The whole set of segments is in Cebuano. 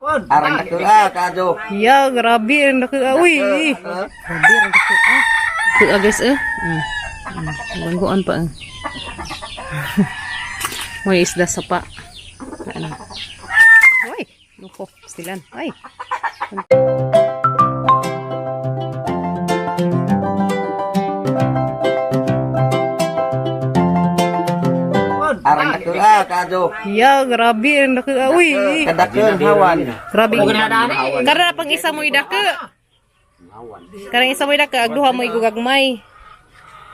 Arang dako ah, kado. Ya, grabe ang dako. Ah, uy. Grabe ang dako. Ah. Dako ah, guys eh. Bangguan pa eh. May isda sa pa. Ano? Uy, nuko, stilan. Ay. Arang dako ah, kado. Ya, grabe ang dako. Ah, uy. Kadako hawan. Grabe. Karena pang isa mo idako. Karang isa mo idako, ag duha mo igugagmay.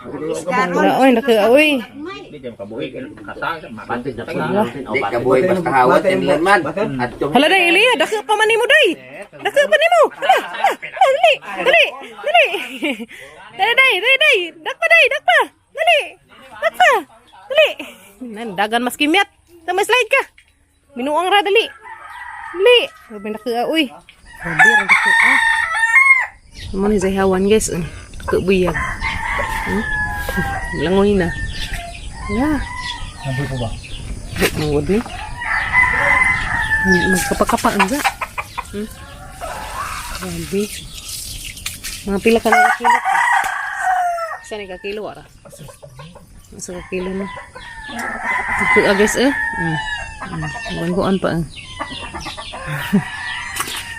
Wala, oy, dako, uy. Di ka buhay basta hawat inlan man. Adto. Hala day, Elia, dako pa man nimo day. Dako pa nimo. Hala, hala, hala, dali, dali, dali. Dali, day, dali, day. Dakpa day, dakpa. Dali. Dakpa. Dali. Nan dagan mas kimyat. Tama slide ka. Minuang ra dali. Dali. Grabe dako, ah, uy. Grabe ra dako, ah. Mo ni hawan guys. Dako buyag. Langoy na. Yeah. Nabuhi po ba? Mangod ni. Magkapakapa ang ga. Grabe. Mga pila ka na kilo. Isa ni ka kilo ara. Isa ka kilo na. Ito ah, guys eh. Bangguan pa eh.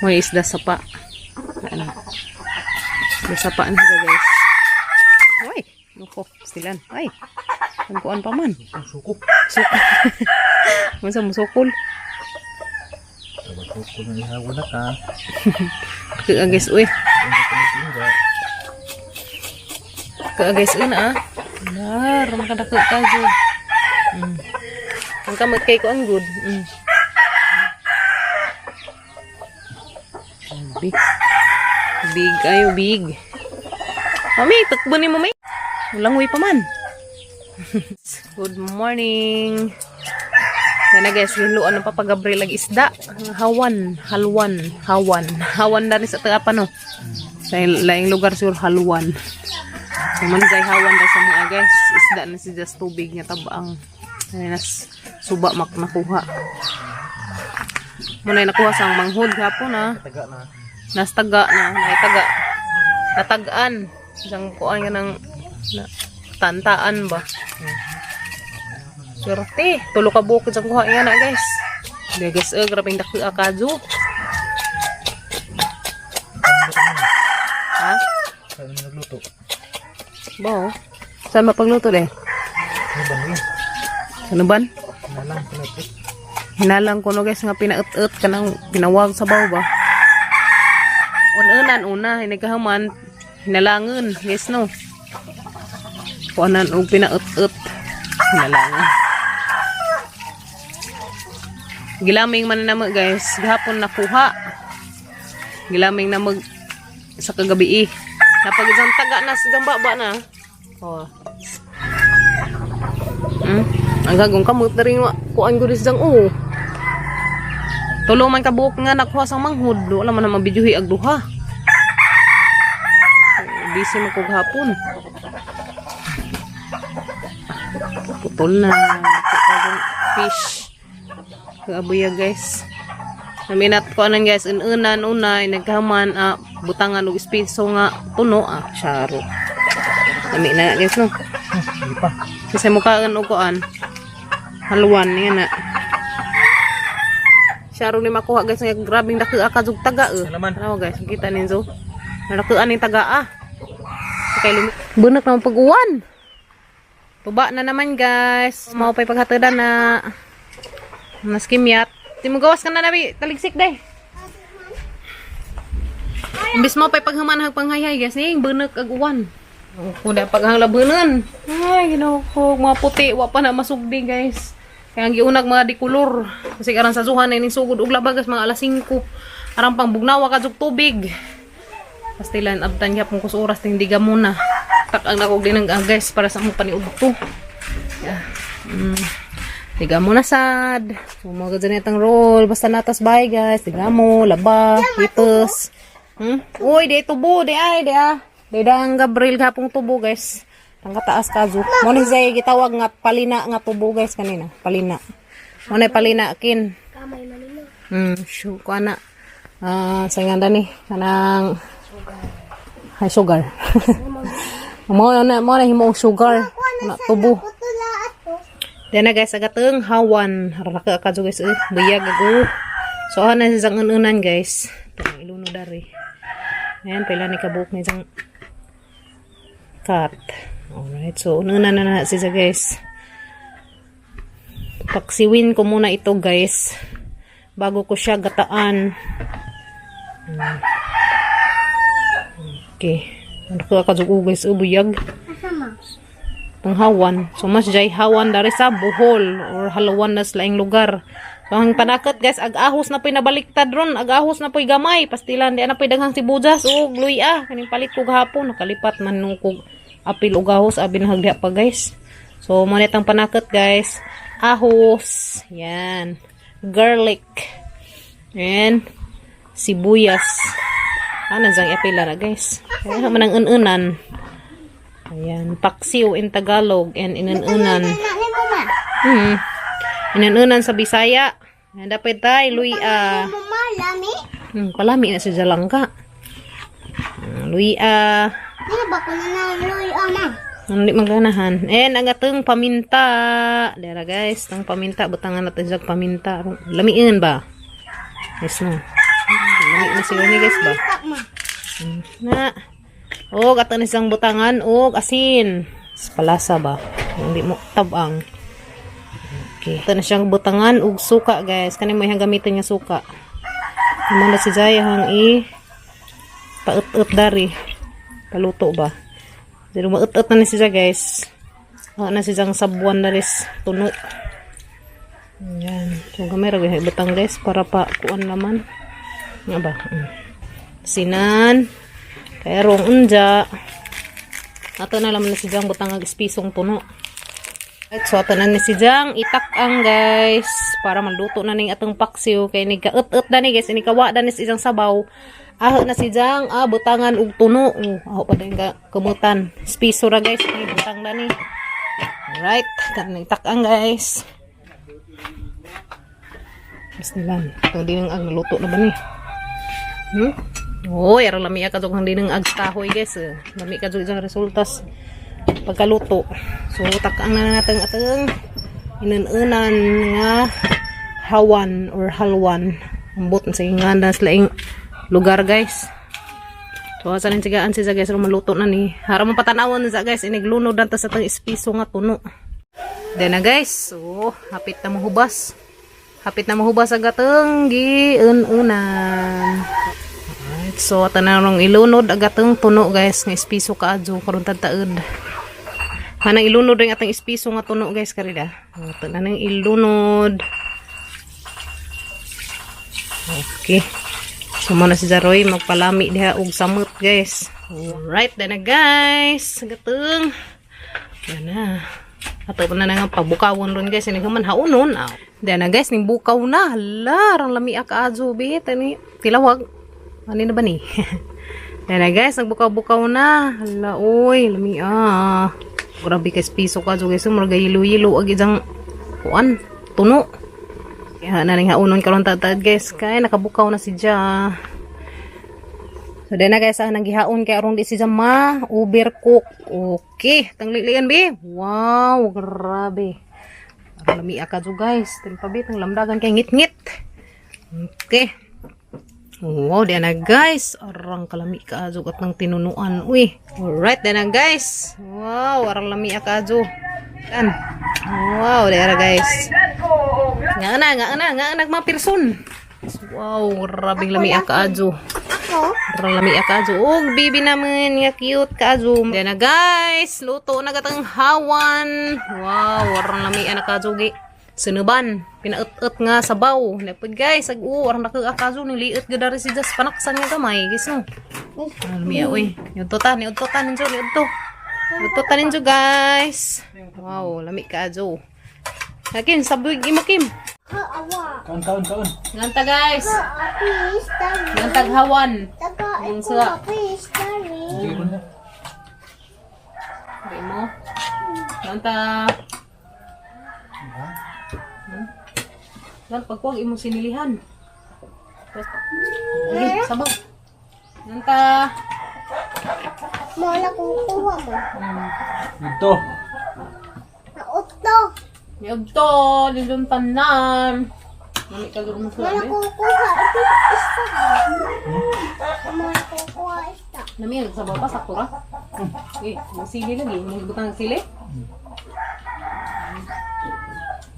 May isda sa pa. Ano? Isda sa pa na siya, guys. Uy, nuko, stilan. Ay. Bangguan pa man. Suko. Suko. Masa musukol. Suko na ihawa na ka. Kaya guys, uy. Kaya guys, uy na ah. Nar, makadako ka jo. Ang kamot kay ko ang good. Big. Big ayo, big. Mami, takbo ni mami. Walang uy pa man. Good morning. Sana guys, giluan ng Papa Gabriel ang isda. Ang Hawan, halwan, hawan. Hawan na rin sa taga no. Sa laing lugar siguro halwan. So man jay hawan daw sa mga guys. Isda na si just tubig nga tabaang. Ay nas suba mak nakuha. Muna nakuha sa manghod hapon ah. Taga na. Nas taga na, naitaga. Natagaan. Isang kuan nga ng na, tantaan ba. Swerte. Tulo ka bukod sa kuha nga na guys. Di guys, eh, grabe yung dako akajo. Ha? Saan mo nagluto? Bo. Saan mapagluto de? Ano ba yun? Ano ban? Hinalang pinapit. Hinalang ko no guys nga pinaut-ut kanang pinawag sa baw ba. Unanan una hinagahaman hinalangon guys no. Kuanan og pinaut-ut hinalangon. Gilaming man na mo guys, gihapon nakuha. Gilaming na mag sa kagabi eh. Napag isang taga na sa baba na. Oh. Ang gagong kamot na rin kuan ko disang oh. Tulo man kabuok nga nakuha sa manghod, wala man na mabidyohi ag duha. Busy man ko gahapon. Putol na. Bagong fish. Kaabuya guys. Naminat ko anan guys, unan unay nagkahaman ah, butangan og espiso nga puno ah, syaro. Nami na guys no. Hindi pa. Kasi mukha kan og kuan. Haluan nga na. Syaro ni makuha guys nga grabing dako akazug taga eh. Salaman. Ano guys, kita ninyo. Nalakuan ni taga ah. Kay lumi. Bunak na pag-uwan. Tuba na naman guys. Mao pa'y paghatadan na. Mas kimyat. Di mo gawas ka na nabi. Taligsik day. Imbis mo pa'y paghaman panghayahay guys. Ning bunak ag uwan. Kuda paghanglabunan. Ay, ginoo ko. Mga puti, wa pa na masugdi, guys. Kaya ang giunag mga dikulor. Kasi aran sa suhan na sugod og labagas mga alas 5. Aran pang bugnawa ka jug tubig. Pastilan abtan gyapon ko sa oras ting diga muna. Tak ang nakog din ang guys para sa among paniudto. Yeah. Diga mo na sad. So mga ganyan itang roll. Basta natas bye guys. Diga mo, laba, hitos. Uy, di tubo, di ay, di ah. Di dang Gabriel gapong tubo guys. Ang kataas kazo. Mo ni Zay gitawag nga palina nga tubo guys kanina. Palina. Mo na palina kin. Kuan na. Ah, sa nga ni kanang ay sugar. Mo na himo og sugar. Na tubo. Putula ato. Then na guys, agateng hawan. Raka ka guys, eh. Buyag ago. So ana sa isang unan guys. Ito ang iluno dari. Ayan, pila ni kabuok ni isang cut. Alright, so unan na na siya guys. Paksiwin ko muna ito guys. Bago ko siya gataan. Okay. Ano ka guys, oh, buyag Asa ma? panghawan. So mas jay hawan dari sa Bohol or halawan na sa laing lugar. So ang panakot guys, ag-ahos na po'y nabaliktad ron, ag-ahos na po'y gamay, pastilan di na po'y daghang sibuyas ug luya. Kaning palit ko gahapon, nakalipat man nung kog apil og ahos, abi na hagdiha pa guys. So mo na itang panakot guys, ahos, yan, garlic, and sibuyas. Ano sang apila na guys. Kaya man ang ununan. Ayan, paksiw in Tagalog and inununan. Na ni mo ma. Inununan sa Bisaya. Ayan, dapat tayo, luya. Mo ma lami. Palami na si Jalangka. Luya. Di ba ko na na loy ama? Hindi maganahan. And ang atong paminta. Dera guys, tang paminta. Butangan natin siya paminta. Lamiin ba? Yes no. Lami na sila ni guys ba? Tak ma. Na. Og ato ni siyang butangan og asin. Palasa ba? Hindi mo tabang. Okay. Ato na siyang butangan og suka guys. Kani mo iyang gamitin nga suka. Imo na si Jaya hang i paut-ut dari. Paluto ba? Pero maut-ut na ni siya guys. Ah, na siyang sabuan na ris tuno. Ayan. So gamay ra gyud butang guys para pa kuan naman. Nga ba? Sinan. Kayrong unja. Ato na laman na si Jang butang ag espisong tuno. Right, so ato na ni si Jang itak-ang guys para maluto na ning atong paksiw kay ni kaut-ut na ni guys ini kawa na ni sa isang sabaw. Aho na si Jang butangan og tuno. Oh, aho pa din ka kumutan. Espiso ra guys ni butang na ni. Alright, tara itak-ang guys. Bismillah. Itong dinang ag naluto na ba ni? Oy, aron lami ka jud ang dinang ag kahoy guys. Eh. Lami ka jud isang resultas pagkaluto. So takang na natin atong inununan nga hawan or halwan. Ambot sa inganda sa laing lugar guys. So asa rin sigaan siya guys aron maluto na ni. Hara mo patanawon sa guys iniglunod na ta sa atong espiso nga tuno. Then na guys, so hapit na mahubas. Hapit na mahubas ang gatong giun-unan. Alright, so ato na rong ilunod ang gatong tuno guys nga espiso kaadyo karon taod. Hanang ilunod ring atong espiso nga tuno guys karida. Ato na nang ilunod. Okay. So mo na si Jaroy magpalami diha og samot guys. Alright, then na guys. Gatong. Yan na. Ato pa na nga pabukawon ron guys. Ini man haunon. Aw. Then na guys, ning bukaw na. Hala, rang lami ka adyo bi. Tani tilawag. Ano na ba ni? Then na guys, nagbukaw-bukaw na. Hala, oy, lami ah. Grabe kay piso ka guys. Murag yelo-yelo ag isang kuan, tuno. Kaya na ning haunon karon tatad guys. Kay nakabukaw na si Ja. So then na guys, ang gihaon kay aron di si ma overcook. Okay, tanglilian bi. Wow, grabe. Aron lami ka guys. Ting pabi tang lamdagan kay ngit-ngit. Okay. Wow, di na guys. Arang kalami ka at ng tinunuan. Uy. Alright, di na guys. Wow, arang lami ka Yan. Wow, di na guys. Nga na, nga na, nga na mga person. Wow, grabing lami ka Ako. Arang lami ka Og baby naman, nga cute ka Di na guys, luto na gatang hawan. Wow, arang lami na ka gi. Sinuban, pinaut-ut nga sabaw. Napod guys, ag oo, arang nakakazo ni liit gud dari si Jas panaksan nga gamay, guys no. Arang lami uy. Niudto ta, niudto ta ninyo, niudto. Niudto ta ninyo guys. Wow, lami ka Hakim, sabog imo Kim. Awa. Kaon, kaon, kaon. Nganta guys. Please, tari. Ngantag hawan. Taga, Ang ito, sila. please, tari. Sige ko na. Sabi mo. Nganta. Lan pagkuwag imong sinilihan. Sige, sabaw. Nanta. Mo na kukuha mo. Dito. Nautlo. Yugto, lilong tanan. Nami ka mo Mo na sa kukuha. Ito isa. Mo na kukuha isa. Nami ang sabaw pa sakto ra. Eh, may sili lagi, may butang sili.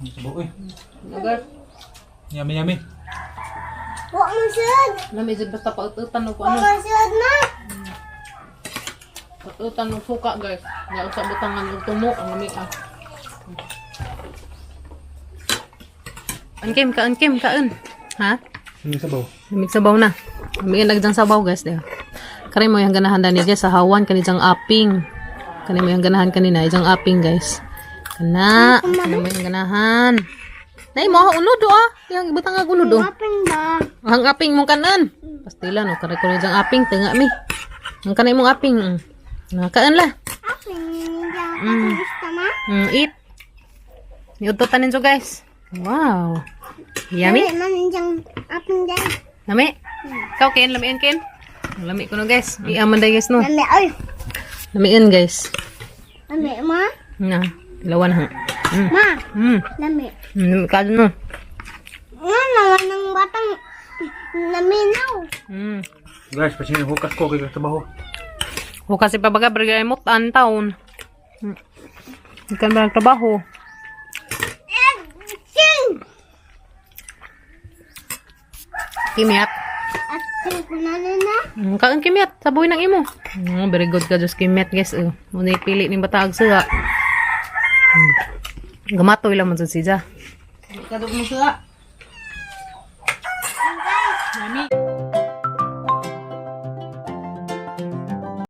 Sabaw eh. Agar, Yummy, yummy. Wa mo sud. nami jud basta paututan og Wa ano. mo sud na. Paututan og suka, guys. Nga usa butangan og tumo ang nami ah. Ankim, kaon kim, kaon. Ha? Yung sabaw. Lamig sabaw na. Lamig ang sabaw, guys. Diba? Kani mo yung ganahan dani guys sa hawan kani jang aping. Kani mo yung ganahan kanina jang aping, guys. Kana, kani mo yung ganahan. Nay mo unod ah. Yang ibutang ang unod oh. Apin ba? Ang aping mong kanan. Pastila no kani ko jang aping tunga mi. Ang kanay mong aping. Na kaan la. Apin niya katong isa ma. Eat. Niudto tanin so guys. Wow. Yummy. Dali man niyang apin dyan. Lami. Ikaw Ken, lamian Ken. Lami ko no guys. Iaman day guys no. Lami ay. Lamian guys. Lami ma. Na, dilawan ha. Ma. Mm. Lami. Kado no. Nga naman ng batang naminaw. Guys, pasin yung hukas ko kay trabaho. O kasi pabaga brigay mo tan taon. Ikan ba trabaho? Eh, Ching! Kimyat. At ko na na. Kaan kimyat, saboy ng imo. Very good ka just kimyat guys. Oh. Muna pili ni bataag suha. Gamatoy lang man sa siya. Kadog mo suha.